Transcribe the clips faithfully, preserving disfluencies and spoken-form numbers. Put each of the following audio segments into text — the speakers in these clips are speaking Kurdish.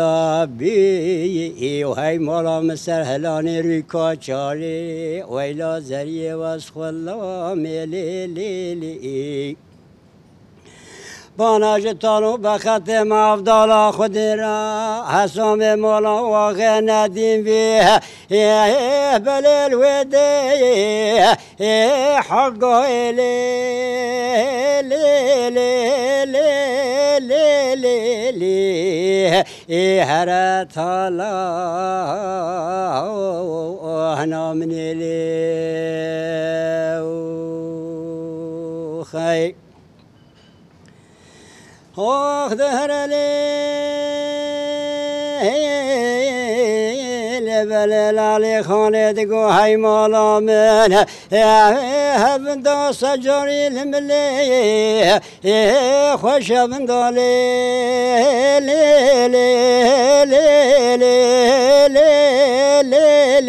da bî, û hey mala min ser helanê rûka çarê, weyla zeriyê wez xwe lamê lê lê lê. Bana ji tan û bexetê mavdala Xwedê re, hesamê mala waxê nedîn vê, ê, ê, belê li wê dê, ê, haqqa ê lê, lê, lê, lê, lê, lê, lê, lê, ê, here tala, oh, namnê lê, oh, xey. Ox dihere lê, lê belê lalê xanê digo hey mala min, hevin da secarî li min lê, xweş hevin da lê, lê, lê, lê, lê, lê, lê, lê,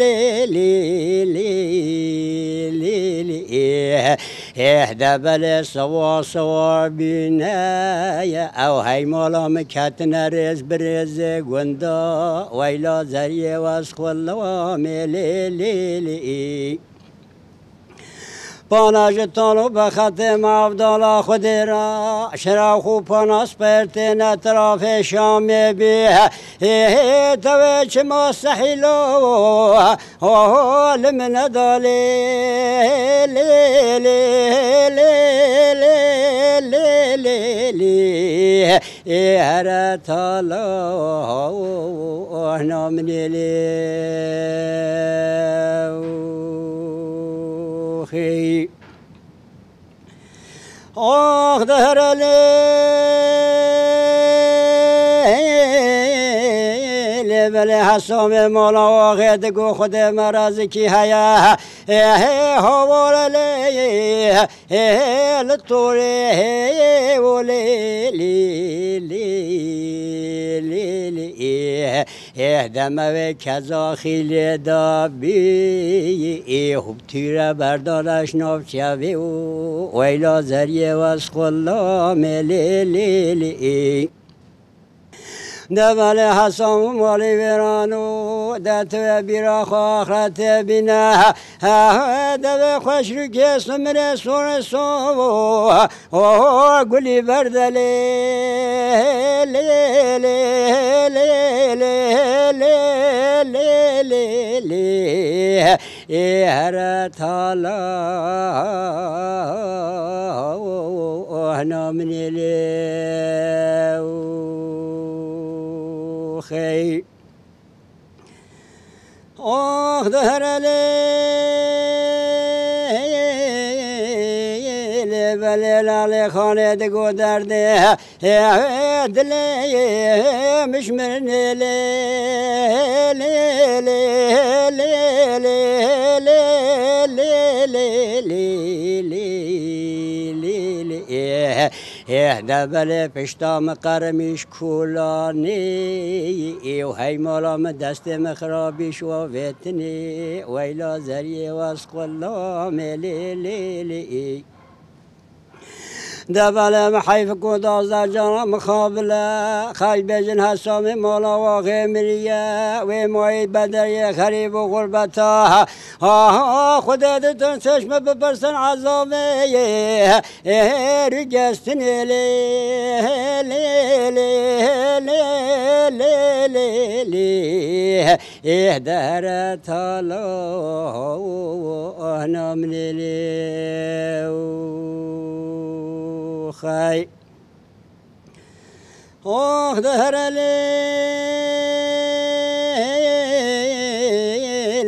lê, lê, lê, lê, lê, lê. Êh de belê sewa sewa bîne ye, ew hey mala min ketine rêz bi rêzê gunda, weyla zeriyê wez xwe lewamê lê lê lê. Pana ji tan û bexetê mavdala Xwedê re, şira xwe pana spêr têne tirafê Şamê bî. Ê, ê, tewê çima sehîlo, Oho, li min nedalê, lê, lê, lê, lê, lê, lê, lê. Ê here tala, oh, namnê lê, oh, hey. Ax dehre lê, lê belê hesamê mala axê digo Xwedê me razikî heye. Ê, hê, havare lê, ê, hê, li torê, hê, o lê, lê, lê, lê, lê, ê. Êh, deme wê kezaxî lê dabî, ê hûb tîre berdaleş nav çevê û weyla zeriyê wez xwe lamê lê lê lê. Develê hesan û malê wêran û de tu wê bîra xwe axretê bîne. He, he, devê xweş rûkê simirê sorê so. Oh, gulî berdelê, lê, lê, lê, lê, lê, lê, lê, lê, lê, lê, lê, ê here tala, oh, namnê lê, oh, xey. Ax dehre lê, lê belê lalê xanê digo derdê, ê, ê, dilê, ê, mişmirnê lê, lê, lê, lê, lê, lê, lê. Êh de belê pişta min qermîş kulanî, û heymala min destê min xirabîş wa vêtinî, weyla zeriyê wes qulamê lê lê lê. De belê min heyf ku dazde cana mixabile, xelk bêjin Hesamê mala wa xêmiriye, wê mayî bederiyê xerîb û xurbeta. Ha ha, Xwedê ditin çeşme bipirsin ezabê. Ê rûgestinê lê, lê, lê, ê dere tala namnê lê xey. Oh, dere lê,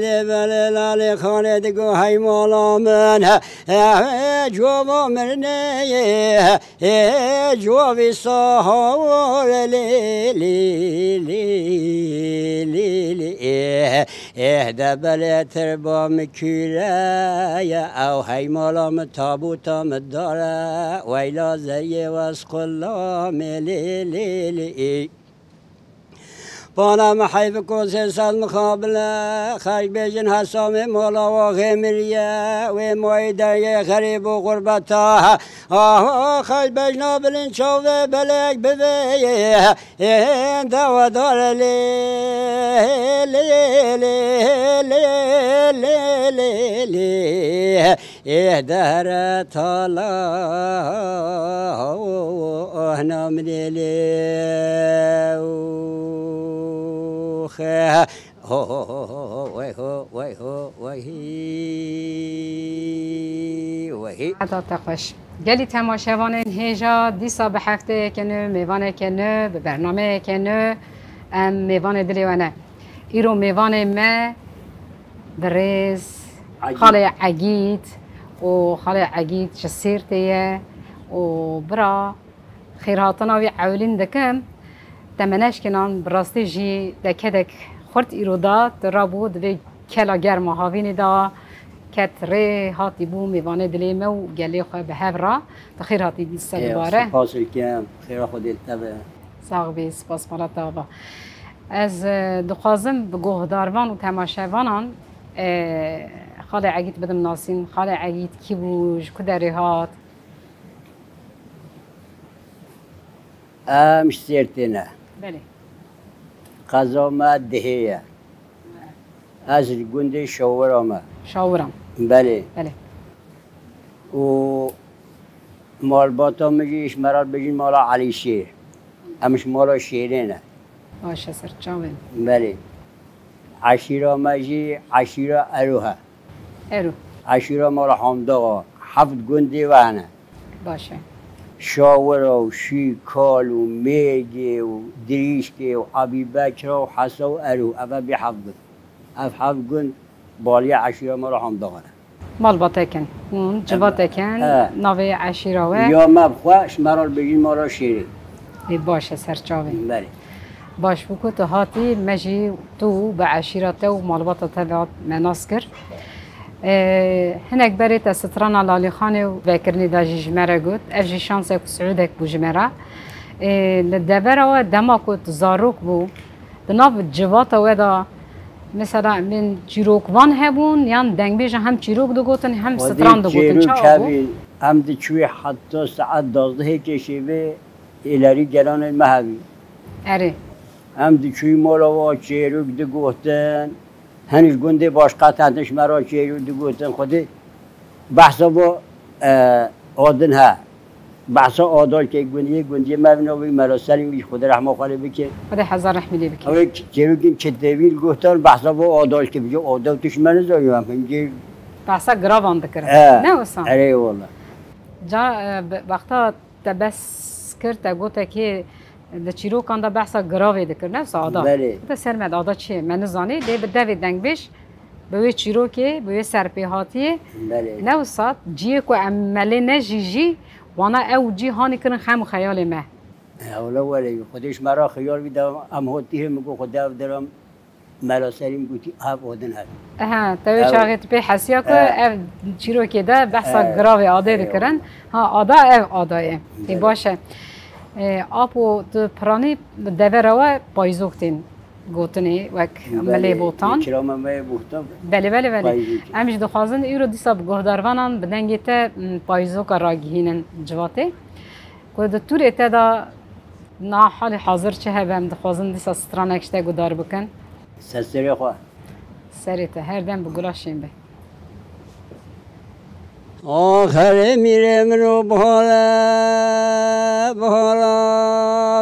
lê belê lalê xanê digo heymala min, he, he, cova mirnê. Ê, covî sahor lê, lê, lê, lê, lê, ê, ê, de belê tirba min kûre ye, ew heymala min tabûta min dare, weyla zeriyê wes qulamê lê, lê, lê, ê. Bana min heyf ku sê sed mixabile, xelk bêjin Hesamê mala wa xêmiriye, wê mayî deriyê xerîb û xurbeta. Ah, xelk bêjna bilin çavê belek bivê, ê dawedar lê, lê, lê, lê, lê, lê, lê. Ê dere tala namnê lê xe. Ho, ho, ho, ho, ho, wey ho, wey ho, wey hî, wey hî. Heta te xweş. Gelî temaşevanên hêja dîsa bi hefteyeke nû, mêvaneke nû, bi bernameyeke nû em mêvanê dilê we ne. Îro mêvanê me birêz Egîd. Xalê Egîd û xalê Egîd ji Sêrtê ye û bira xêrhatina wî ewilîn dikim. Te me neşkinan, bi rastî jî dekedek xurt îro da tu rabû di vê kela germa havînê de ket rê hatî bû mêvanê dilê me û gelê xwe bi hev ra. Tu xêr hatî dîsa dubare. Spas dikim, xêra Xwedê li te be. Sax bî, spas mala te ava. Ez, e, dixwazim bi guhdarvan û temaşevanan, e, Xalê Egîd bidim nasîn. Xalê Egîd kî bû, ji ku derê hat? Em ji Sêrtê ne. Belê. Qeza me Dihê ye. Ez ji gundê Şawira me. Şawira. Belê. Belê. Û malbata min jî ji me re bêjin mala Elî Şêr. Em ji mala Şêrê ne. Baş e, ser çavên. Belê. Eşîra me jî eşîra Ero he. Ero. Eşîra mala Hamdaxa. Heft gundê we hene. Baş e. Şawira û Şîkal û Mêgê û Dirîşkê û Ebî Bekra û Hesa û Ero. Ev e bê heft gund. Ev heft gund baliya eşîra mala Hamdaxa ne. Malbatek in, hûn civatek in, e, navê eşîra we. Ya me bi xwe ji me re bêjin mala Şêrê. Ê, baş e, ser çavê. Belê. Baş bû ku tu hatî, me jî tu bi eşîra te û malbata te ve me nas kir. Ê, hinek berê te strana Lalîxanê û vekirinê de jî ji me re got. Ev jî şansek û siûdek bû ji me re. Ê, li devera we dema ku tu zarok bû, di nav civata we de, mesela, min çîrokvan hebûn, yan dengbêjan hem çîrok digotin, hem stran digotin. Çawa bû? Em diçûyê heta saet duwazdehê kê şevê êlerî gelanên me hebî. Erê. Em diçûyî mala wa çêrok digotin. Hin ji gundê başqa tehntin ji me re çêrok digotin. Xwedê behsa bo, e, adin he. Behsa adalkê gundiyê, gundiyê me vîna wî Mela Selîm wî Xwedê rehma xwe lê bike. Xwedê hezar rehmî lê bike. Ew ê çêrokên çi tevî li guhtan behsa bo adalkê bike. Adal tu ji me nizanî em hingê. Behsa giravan dikirin. E, ne wisa? Erê wala. Ca, e, be-, wexta te bes kir, te gotekê di çîrokan de behsa giravê dikir, ne wisa ada? Belê. Te ser me de ada çi ye? Me nizanî, lê bi devê dengbêj, bi wê çîrokê, bi wê serpêhatiyê, belê, ne wisa ciyê ku em me lê nejî jî, wana ew cî hanî kirin xem û xeyalê me. Ewle welê, Xwedê ji me re xeyal bide, em hotî hê min got, Xwedê ev deram Mela Selîm gotî, ev odin ev. Ehe, te wê Ew çaxê tu pê hesiya ku He. ev çîrokê de behsa He. giravê adê He, dikirin. Ha, ada ev ada ye. Ê, Belê. baş e. Ê, apo tu piranî devera we payzok tên gotinê wek Belê, Milê Botan. Kirama me Botan. Belê, belê, belê. Payzok. Em jî dixwazin îro dîsa bi guhdarvanan bi dengê te, m, payzoka ragihînin civatê. Ku di tûrê te de na halê hazir çi hebe, em dixwazin dîsa stranek ji te guhdar bikin. Ser serê xwe. Serê te her dem bi gula şên be. Axirê mîrê min û bihara, bihara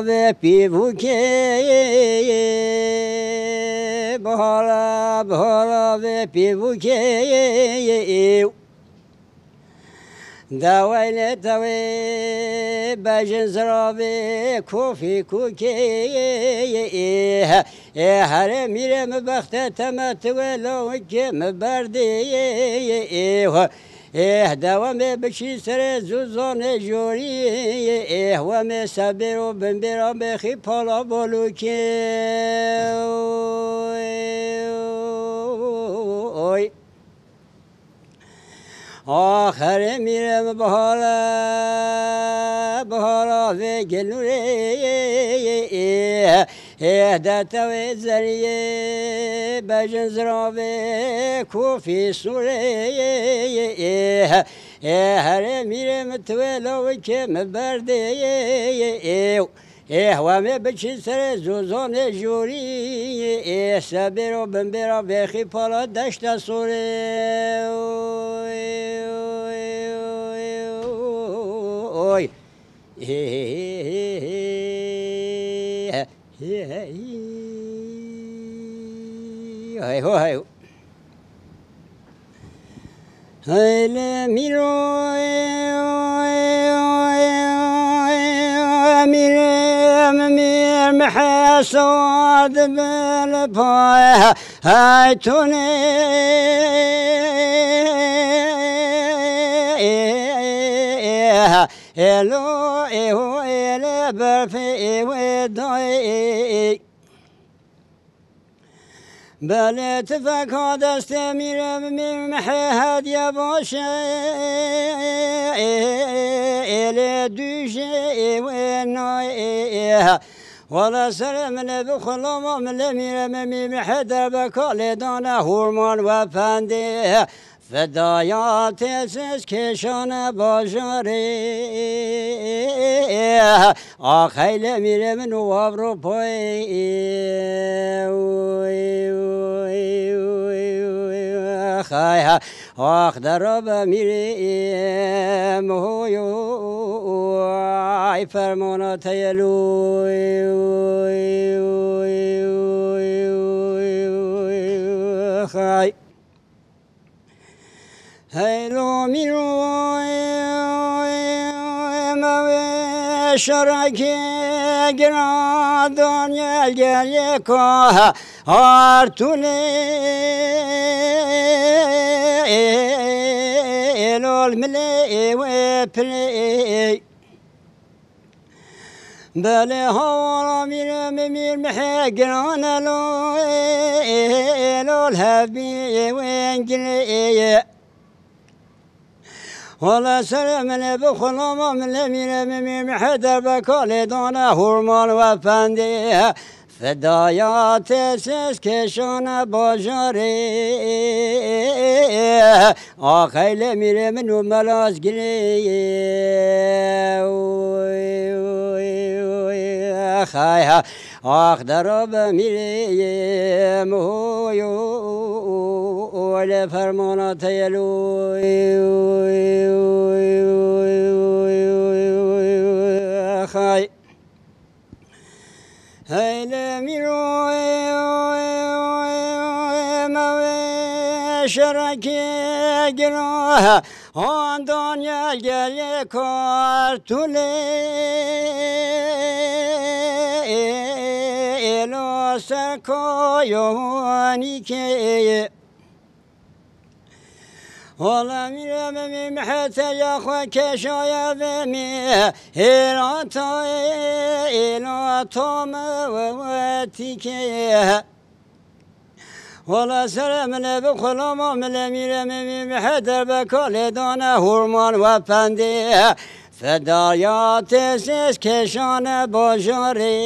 vê pîvûkê, bihara, bihara vê pîvûkê. Dawayne dawê bejin ziravê kofî kûkê. Ê herê mîrê mi bexte teme ti wê lawikê mi berdê. Ê ho, ê dewamê biçî serê zûzanê jorî. Ê wemê sebêr û binbêra bêxî pala bolûkê. Oy. Axirê mîrê mi bihara, bihara vê gilûrê. Ê de tewê zeriyê, bejin ziravê kofî sûrê. Ê herê mîrê mi tu wê lawikê mi berdê. Ê Ê hwemê biçî serê zûzanê jûrî, ê sebêro binbêra bêxî pala deşta sorê. Oy. Hey ho hey ho. Eyle mîro, mîrê, mîr mihesad bel pay, hay tune. Elo, eho, ele berfe, ewe dayê. Belê tifeka destê mîrê mîr mihê hediye baş e, êlê dûjê wê nayê. Wala serê min ê bixulama min lê mîrê min mîr mihê derbeka lê dane hûrman we pendê. Fedaya têsiz kêşane bajarê. Axeylê mîrê min û Ewropayê. Xay ha, ax derabe mîrê min hoy, ay fermana te ye loy. Xay. Heylo mîro, me wê şerekê giradan yel gelê ka artûlê lol milê wê pilê. Belê hawara mîrê min mîr mihê girane lo, lo levbî wengilê. Wala serê min ê bixulama min lê mîrê min mîr mihê derbeka lê dane hurman we pendê. Fedaya têsiz kêşane bajarê. Axeylê mîrê min û melaz gilê. Xay ha, ax derabe mîrê min hoy, lê fermana te ye loy. Xay. Hey lê mîro, me wê şerekê gira, handan yel gelê kartûlê, êlo ser kayanîkê. Wala mîrê min mî mihete ya xwe keşaya ve mî, hêrata êla tam we tîkê. Wala sere min e bi xulama min e mîre min mî mihe derbe kalê dane hurman we pendê. Fedaya têsêz kêşane bajarê.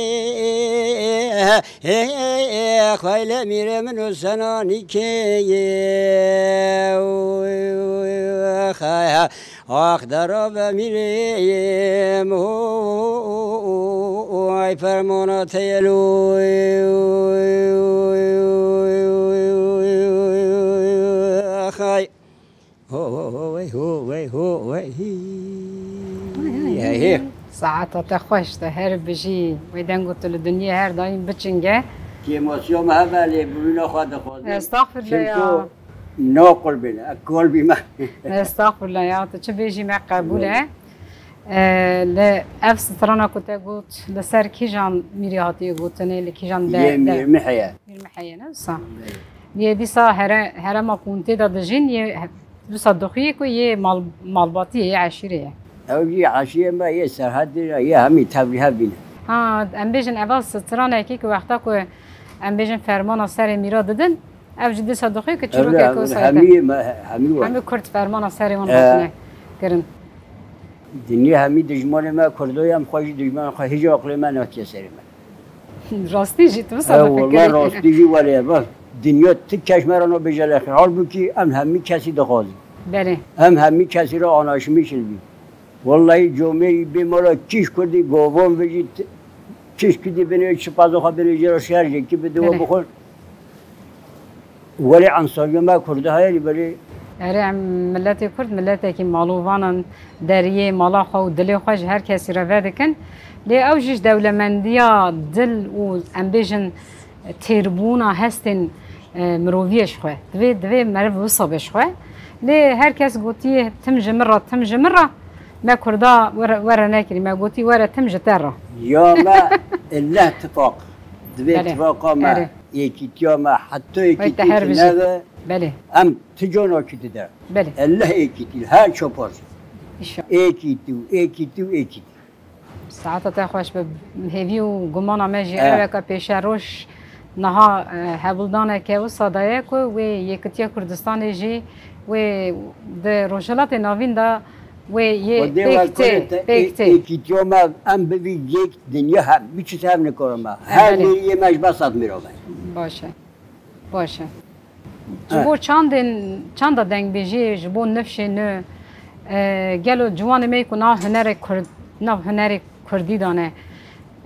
Xeyle mîre min û senanî keye. Ax dera ve mîrê yê mo, ay fermana te ye lo. Xay. Ho, ho, ho, wey, ho, wey, ho, wey. Hey, hey. Saeta te xweş, te her bijî. Wê dengo tu li dinyê her daîm biçinge. Kêmasiya me hebe lê bûrîna xwe dixwazim. Estexfirullah ya. Çimko Na qurbîne, ek kol bîme. Estexfirullah ya, tu çi bêjî me qebûl e. Ee, li ev strana ku te got, li ser kîjan mîrî hatiye gotinê, li kîjan de-, Yê de-, Mîr Miheye. Mîr Miheye ne wisa? Belê. Yê dîsa here-, herema ku hûn tê de dijîn, yê he-, wisa dixuyê ku yê mal-, malbatî ye, yê eşîrê ye. Ew yê eşîrê me, yê serhedê ye, yê hemî tevlî hev bîne. Ha, em bêjin eva stranekê ku wexta ku em bêjin fermana serê mîra didin, Ev jî dîsa dixuye ki Evle, çîrokek evle, wisa hemî ye. Me, hemî var. Hemî Kurd fermana serê wan He. hatine kirin. Dinya hemî dijmanê me Kurdo ye, em xwe jî dijmanê xwe hîç aqilê me natiye serê me. Rastî jî tu wisa He, dipikirî. Wallah rastî jî wele ye. Bak, dinya ti keş me re nabêje lexîr. Halbûkî em hemî kesî dixwazin. Belê. Em hemî kesî re anaşmî şilbî. Wellahî comê bê mala kîş Kurdî govon vejî t-, kîş Kurdî binê çi pazo xwe binê jê re şer jê kî bi diwa Belê. bixwe. Welê ensariya me Kurdi heye lê belê. Erê em miletê Kurd miletekî malovan in, deriyê mala xwe û dilê xwe ji her kesî re vedikin. Lê ew jî ji dewlemendiya dil û em bêjin têrbûna hestên, e, miroviyê ji xwe. Divê, divê meriv wisa be ji xwe. Lê her kes gotiye tim ji min re, tim ji min re. Me Kurda were, were nekirî. Me gotî were tim ji te re. Ya me elleh tifaq. Divê Belê. tifaqa me, Erê. yekîtiya me, heta Wê te yekîtî her tu bijî. nebe, Belê. em ti canakî dide. Belê. Elleh yekîtî, her çapar. Înşallah. Êkîtî û êkîtî û êkîtî. Saeta te xweş be. Hêvî û gumana me jî Eh. ew e ka pêşeroj niha, e, hevuldaneke wisa daye ku wê Yekitiya Kurdistanê jî wê di Rojhilatê Navîn de wê yê Xwedê pêk we tê, kurê te pêk ê-, tê. êkîtiya me em bivî yek dinya he-, biçî hev nikare me. Eh, Her belê. mêriyê me ji ber sed mirov e. Baş e. Baş e. Ji Evet. bo çandên, çanda dengbêjiyê, ji bo nifşê nû, e, gelo ciwanê me ku nav hunerê Kurd, nav hunerê Kurdî dane.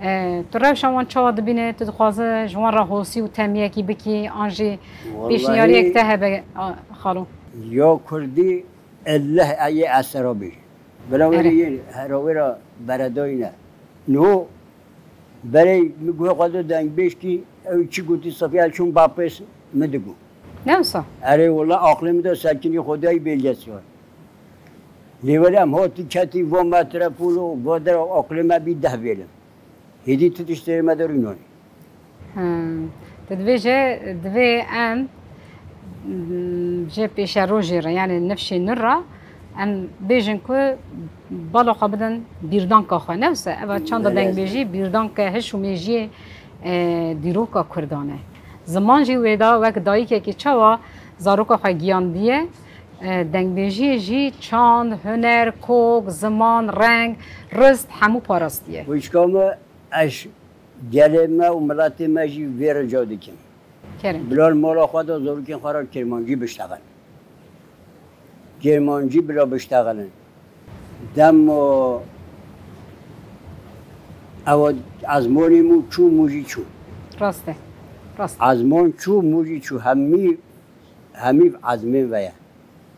E, tu rewşa wan çawa dibîne? Tu dixwaze ji wan re hosî û temiyekî bikî, an jî Wallahî pêşniyariyek te hebe, a, xalo? Ya Kurdî, elleh eyê esera bî. Bila wê Erê. yê hera wê re beredayîne. Niho Berê min guhê xwe de dengbêj kî, ew çi gotî Safiye çûn bapês min digot. Ne wisa? Erê wela aqlê min de sekinî Xwedayî bêlgesi var. Lê wele em hatî ketî va metrepol û va dera aqlê me bî deh bêlim. Hêdî tu tiştê me de rûnanî. Hmm. Tu dibêje, divê em, mm, ji pêşerojê re, yani nifşê nû re, em bêjin ku bala xwe bidin bîrdanka xwe. Ne wisa? Eva çanda Belê. dengbêjî bîrdanke hiş û mêjiyê, e, dîroka Kurdan e. Ziman jî wê de wek dayikekî çawa zaroka xwe giyandiye, e, dengbêjiyê jî çand, huner, kok, ziman, reng, rist hemû parastiye. Wîçka me ez Gelê me û miletê me jî vê rica dikim. Kerem. Bila li mala xwe de zarokên xwe re kirmancî biştexin. Kirmancî bila biştexilin. Dema ew ezmanê mû çû, mû jî çû. Rast e. Rast. Ezman çû, mû jî çû. Hemî, hemî ezmên ve ye.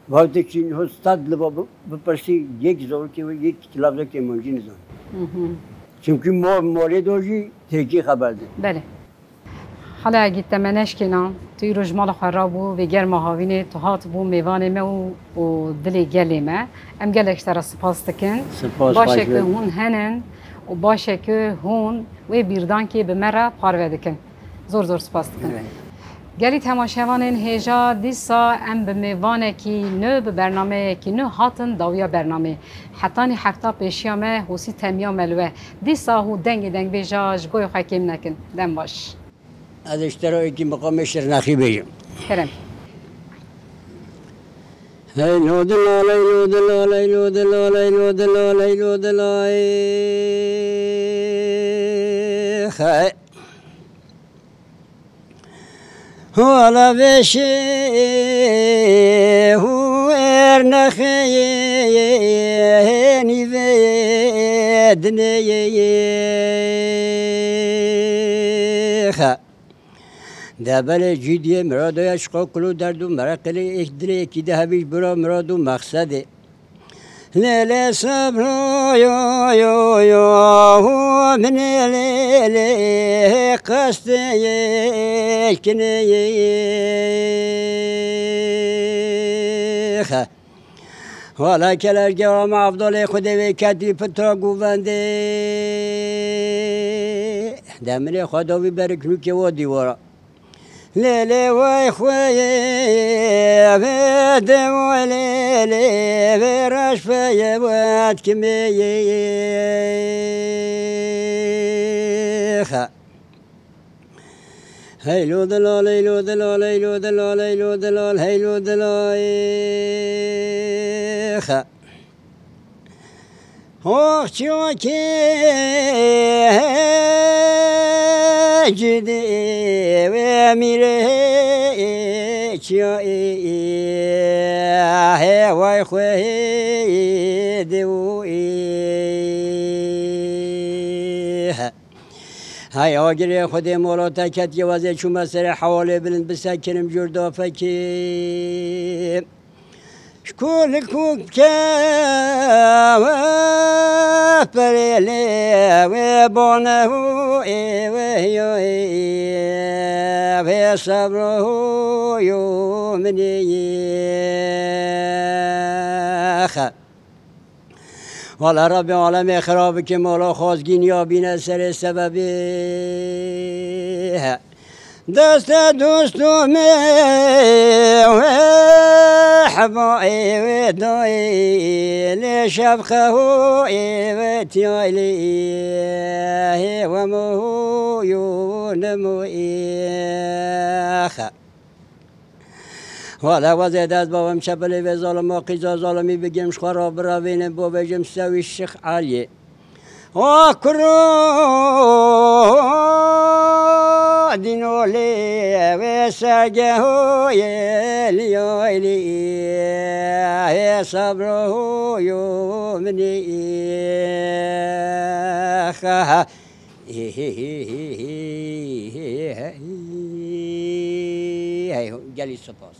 Wextekî niho sed li ba bi-, bipirsî, yek zarokê wê, yek kilabzekê min jî nizan. Mhm. Çimkî ma-, malê de jî tirkî xeber didin. Belê. Hala egî te me neşkêna, tu îro ji mala xwe rabû, vê germa havînê tu hatibû mêvanê me û, û dilê gelê me. Em gelek ji te re spas dikin. Spas, Baş e xweş ku be. hûn henin û baş e ku hûn wê bîrdankê bi me re parve dikin. Zor zor spas dikim. Evet. Gelî temaşevanên hêja, dîsa em bi mêvanekî nû, bi bernameyekî nû hatin dawiya bernameyê. Hetanî hefta pêşiya me, hosî temiya me li we. Dîsa hû dengê dengbêja ji goyê xwe kêm nekin. Dem baş. Ez ê ji te re êkî miqamê Şirnexî bêjim. Kerem. Heylo dilal, heylo dilal, heylo dilal, heylo dilal, heylo dilal. Hey. Hala veşê û ernexê nîvê dinê. Debelê cîdiyê mirado ya şiqo kul û derd û mereqê lê êk dilê êkî de hevî ji bira mirad û mexsedê. Lê lê sebro yo yo yo minê lê lê qestê yê kinê yê. Wala kelejge ama Evdalê Xwedê wê ketî pitra govendê. Demirê xwe davî beriknûkê wa dîwara. Lê lê way xweyê vê de way lê lê vê reş feyê wet kimê yê. Heylo dilal, heylo dilal, heylo dilal, heylo dilal, heylo dilal. Ox çiyakê cidê wê mîrê çiyayê hê way xweyê de û ê. Hay agirê Xwedê mola te ketiye wezê çûme serê hewalê bilind bisekinim jûr dafekê. Ji ku li ku bike we perê lê wê bane û ê wê yo ê wê sebro yo minê yê. Wala Rabbê alemê xira bike, mala xwazgîn ya bîne serê sebebê. Deste dostumê wê heba ê wê dayê lê şev xeho ê wê tiyayê lê hê wemo yo nemo ê. Wala wezê dest bavim çepelê vê zalima qîza zalimî bigim ji xwe ra biravînim bo vêjim sewî Şix Eliyê. O kuro dîno lê wê sergeho yê liyayê lê hê sebro yo minê. Gelî spas.